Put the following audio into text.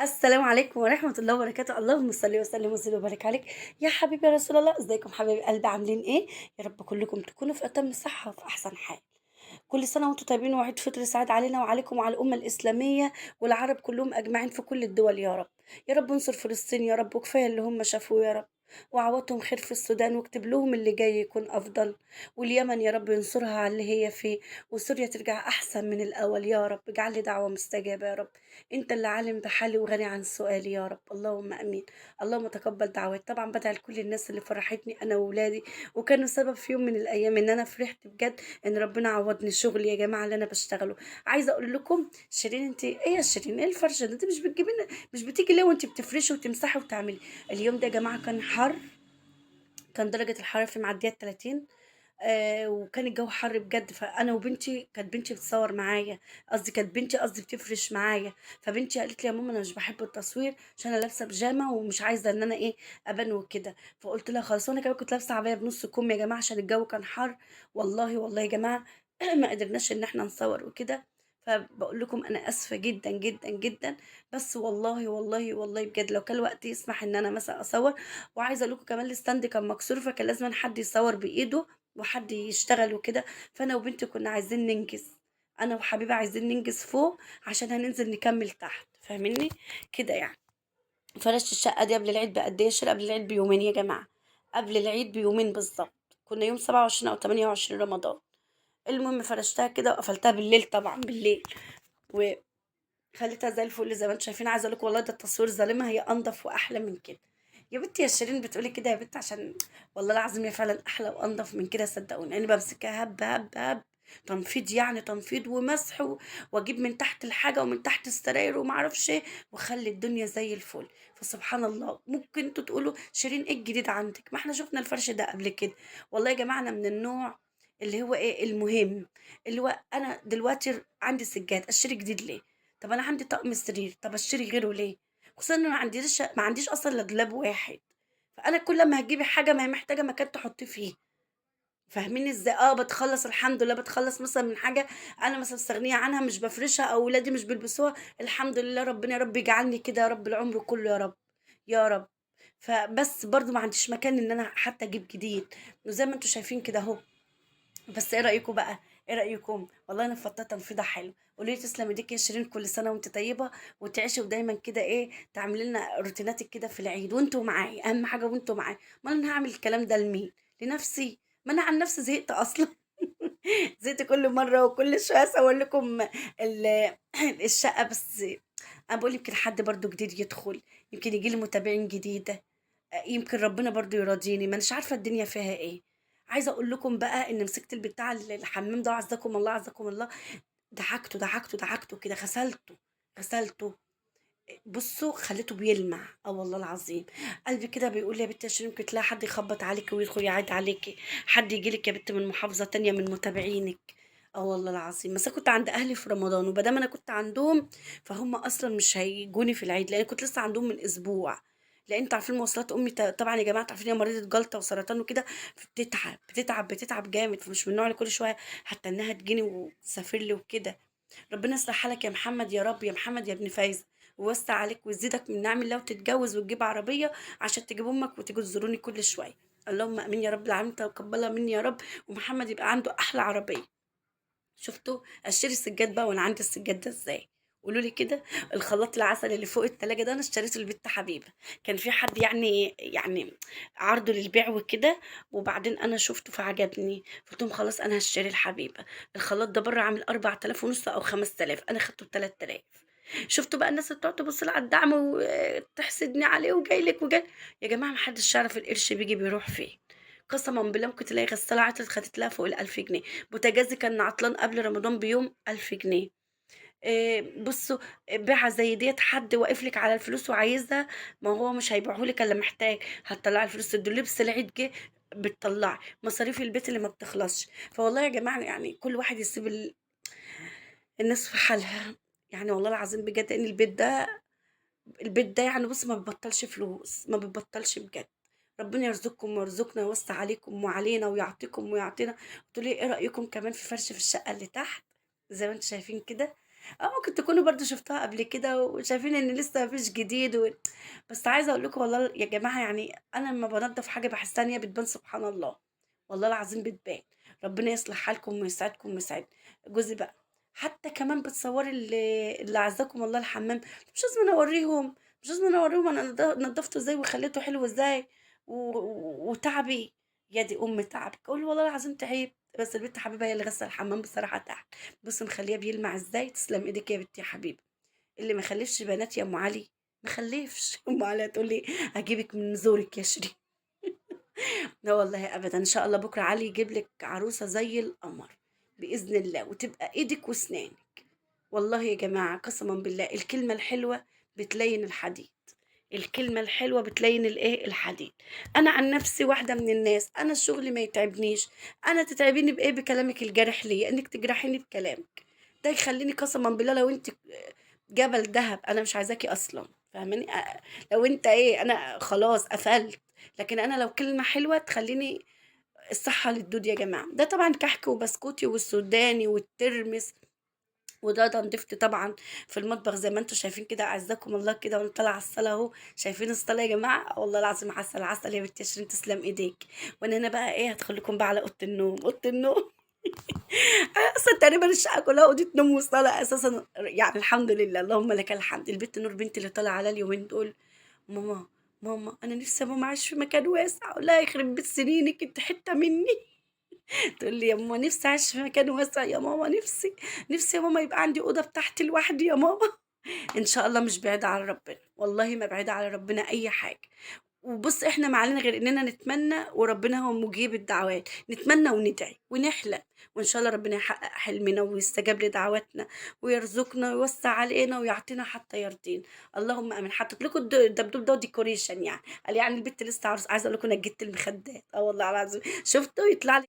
السلام عليكم ورحمة الله وبركاته. اللهم صل وسلم وزد وبارك عليك يا حبيبي يا رسول الله. ازيكم حبايب قلبي، عاملين ايه؟ يا رب كلكم تكونوا في اتم صحة وفي احسن حال. كل سنة وانتم طيبين، وعيد فطر سعيد علينا وعليكم وعلى الأمة الإسلامية والعرب كلهم أجمعين في كل الدول يا رب. يا رب انصر فلسطين يا رب، وكفاية اللي هم شافوه يا رب، وعوضهم خير في السودان، واكتب لهم اللي جاي يكون أفضل. واليمن يا رب ينصرها على اللي هي فيه، وسوريا ترجع أحسن من الأول يا رب. اجعل لي دعوة مستجابة يا رب، أنت اللي عالم بحالي وغني عن سؤالي يا رب. اللهم أمين، اللهم تقبل دعواتي. طبعا بدعي لكل الناس اللي فرحتني أنا وولادي، وكانوا سبب في يوم من الأيام إن أنا فرحت بجد ان ربنا عوضني شغل يا جماعة اللي انا بشتغله. عايزه اقول لكم شيرين، انت ايه يا شيرين؟ ايه الفرشة ده؟ انت مش بتجيبي لنا، مش بتيجي ليه وانت بتفرشي وتمسحي وتعملي؟ اليوم ده يا جماعة كان حر، كان درجه الحرارة في معدية 30، وكان الجو حر بجد. فانا وبنتي، كانت بنتي بتصور معايا، قصدي كانت بنتي قصدي بتفرش معايا. فبنتي قالت لي يا ماما انا مش بحب التصوير عشان انا لابسه بيجامه ومش عايزه ان انا ايه ابان وكده. فقلت لها خلاص. وانا كمان كنت لابسه عباية بنص كم يا جماعة عشان الجو كان حر. والله والله يا جماعة ما قدرناش ان احنا نصور وكده. فبقول لكم انا اسفه جدا جدا جدا، بس والله والله والله بجد لو كان الوقت يسمح ان انا مثلا اصور. وعايزه اقول لكم كمان ال stand كان مكسور، فكان لازم حد يصور بايده وحد يشتغل وكده. فانا وبنتي كنا عايزين ننجز، انا وحبيبه عايزين ننجز فوق عشان هننزل نكمل تحت، فاهميني كده يعني. فرشت الشقة دي قبل العيد بقد ايه؟ قبل العيد بيومين يا جماعة، قبل العيد بيومين بالظبط، كنا يوم 27 او 28 رمضان. المهم فرشتها كده وقفلتها بالليل، طبعا بالليل، وخليتها زي الفل زي ما انتم شايفين. عايزه اقول لكم والله ده التصوير ظالمها، هي انضف واحلى من كده يا بنتي. يا شيرين بتقولي كده يا بنت، عشان والله العظيم هي فعلا احلى وانضف من كده صدقوني. انا بمسكها هب هب هب تنفيض، يعني تنفيض ومسح واجيب من تحت الحاجة ومن تحت السراير وما اعرفش ايه، واخلي الدنيا زي الفل. فسبحان الله، ممكن انتوا تقولوا شيرين ايه الجديد عندك؟ ما احنا شفنا الفرش ده قبل كده. والله يا جماعة انا من النوع اللي هو ايه، المهم اللي هو انا دلوقتي عندي سجاد اشتري جديد ليه؟ طب انا عندي طقم سرير، طب اشتري غيره ليه؟ خصوصا ان ما عنديش اصلا الا دولاب واحد. فانا كل ما هتجيبي حاجة ما هي محتاجه مكان تحطيه فيه، فاهمين ازاي؟ بتخلص الحمد لله، بتخلص مثلا من حاجة انا مثلا مستغنيه عنها، مش بفرشها او ولادي مش بيلبسوها، الحمد لله. ربنا يا رب يجعلني كده يا رب العمر كله يا رب يا رب. فبس برضو ما عنديش مكان ان انا حتى اجيب جديد، وزي ما انتم شايفين كده اهو. بس ايه رايكم بقى؟ ايه رايكم؟ والله انا فطيت تنفيضه حلو. قولي لي تسلم ايديك يا شيرين، كل سنة وانت طيبة وتعيشي، ودايما كده ايه تعملي لنا روتيناتك كده في العيد وانتوا معايا، اهم حاجة وانتوا معايا. ما انا هعمل الكلام ده لمين؟ لنفسي؟ ما انا عن نفسي زهقت اصلا. زهقت كل مرة وكل شوية اصور لكم الشقة. بس انا بقول يمكن حد برضو جديد يدخل، يمكن يجي لي متابعين جديدة، يمكن ربنا برضو يراضيني، ما اناش عارفه الدنيا فيها ايه. عايزه اقول لكم بقى ان مسكت البتاع الحمام ده، عزكم الله عزكم الله، دعكته دعكته دعكته كده، غسلته غسلته، بصوا خليته بيلمع. والله العظيم قلبي كده بيقول لي يا بنت يا شيرين ممكن تلاقي حد يخبط عليكي ويدخل يعيد عليكي، حد يجي لك يا بنت من محافظة تانية من متابعينك. والله العظيم. بس كنت عند اهلي في رمضان، وبدام انا كنت عندهم فهم اصلا مش هيجوني في العيد، لان كنت لسه عندهم من اسبوع. لان انتوا عارفين مواصلات امي طبعا يا جماعة عارفين هي مريضه جلطة وسرطان وكده، بتتعب بتتعب بتتعب جامد، فمش من النوع اللي كل شوية حتى انها تجيني وتسافر لي وكده. ربنا يصلح حالك يا محمد يا رب، يا محمد يا ابن فايزه، ويوسع عليك ويزيدك من نعم الله، وتتجوز وتجيب عربية عشان تجيب امك وتيجي تزوروني كل شوية. اللهم امين يا رب العالمين، تقبلها مني يا رب، ومحمد يبقى عنده احلى عربية. شفتوا اشتري السجاد بقى وانا عندي السجاد ده ازاي؟ قولوا لي كده. الخلاط العسل اللي فوق التلاجة ده انا اشتريته لبنت حبيبه، كان في حد يعني عرضه للبيع وكده، وبعدين انا شفته فعجبني، فقلت لهم خلاص انا هشتري الحبيبة. الخلاط ده بره عامل 4500 او 5000، انا خدته ب 3000. شفتوا بقى الناس اللي بتقعد تبص لي على الدعم وتحسدني عليه وجاي لك وجاي. يا جماعة ما حدش يعرف القرش بيجي بيروح فين، قسما بالله ممكن تلاقي غسالة عطلت خدت لها فوق ال1000 جنيه، بوتاجازي كان عطلان قبل رمضان بيوم 1000 جنيه. بصوا بيعه زي ديت حد واقف لك على الفلوس وعايزها، ما هو مش هيبيعهولك الا محتاج، هتطلعي الفلوس تدي لبس العيد جه بتطلعي مصاريف البيت اللي ما بتخلصش. فوالله يا جماعة يعني كل واحد يسيب الناس في حالها، يعني والله العظيم بجد ان البيت ده يعني بص ما بتبطلش فلوس، ما بتبطلش بجد. ربنا يرزقكم ويرزقنا ويوسع عليكم وعلينا ويعطيكم ويعطينا. قلتوا لي ايه رايكم كمان في فرش في الشقة اللي تحت زي ما انتم شايفين كده؟ ممكن تكونوا برضه شفتوها قبل كده وشايفين إن لسه ما فيش جديد بس عايزة أقول لكم والله يا جماعة، يعني أنا لمّا بانضّف حاجة باحسها إن هي بتبان سبحان الله، والله العظيم بتبان. ربنا يصلح حالكم ويسعدكم ويسعدنا. جوزي بقى حتى كمان بتصوري اللي أعزكم الله الحمام، مش لازمًا أوريهم، مش لازمًا أوريهم أنا نضّفته إزاي وخليته حلو إزاي و و وتعبي، يا دي أم تعبِك. أقول له والله العظيم تعبت، بس البت حبيبة هي اللي غاسلة الحمام بصراحة تحت. بُصّي مخلياه بيلمع إزاي، تسلم إيدِك يا بنتي يا حبيبة. اللي ما خلّفش بنات يا أم علي، ما خلّفش. أم علي هتقول لي هاجيبِك من زورِك يا شيرين. لا والله أبدًا، إن شاء الله بكرة علي يجيب لِك عروسة زي القمر بإذن الله، وتبقى إيدِك وأسنانِك. والله يا جماعة قسمًا بالله الكلمة الحلوة بتلين الحديد، الكلمة الحلوة بتلين الإيه، الحديد. أنا عن نفسي واحدة من الناس، أنا الشغل ما يتعبنيش، أنا تتعبيني بإيه؟ بكلامِك الجارح ليّا، إنِّك تجرحيني بكلامِك، ده يخلّيني قسمًا بالله لو أنتِ جبل دهب أنا مش عايزاكِ أصلًا، فاهماني؟ لو أنت إيه، أنا خلاص قفلت، لكن أنا لو كلمة حلوة تخلّيني الصحة للدود يا جماعة. ده طبعًا كحك وبسكوتي والسوداني والترمس، وده تنضيفت طبعًا في المطبخ زي ما أنتم شايفين كده أعزكم الله كده، وأنا طالعة على الصالة أهو، شايفين الصالة يا جماعة؟ والله العظيم عسل عسل يا بنت يا شيرين، تسلم إيديك. وأنا هنا بقى إيه، هادخل لكم بقى على أوضة النوم، أوضة النوم أنا أصلًا تقريبًا الشقة كلها أوضة نوم وصالة أساسًا، يعني الحمد لله اللهم لك الحمد. البت نور بنتي اللي طالعة عليَّ اليومين دول، ماما ماما أنا نفسي يا ماما أعيش في مكان واسع، أقول لها يخرب بيت سنينِك أنتِ حتة مني. تقول لي يا ماما نفسي أعيش في مكان واسع يا ماما، نفسي نفسي يا ماما يبقى عندي أوضة بتاعتي لوحدي يا ماما. إن شاء الله مش بعيدة على ربنا، والله ما بعيدة على ربنا أي حاجة. وبُص إحنا ما علينا غير إننا نتمنى، وربنا هو مجيب الدعوات، نتمنى وندعي ونحلم، وإن شاء الله ربنا يحقق حلمنا ويستجاب لدعواتنا ويرزقنا ويوسع علينا ويعطينا حتى يرضينا، اللهم آمين. حطيت لكم الدبدوب ده decoration يعني، قال يعني البت لسه عروسة. عايزة أقول لكم نجدت المخدات، والله العظيم شفتوا يطلع لي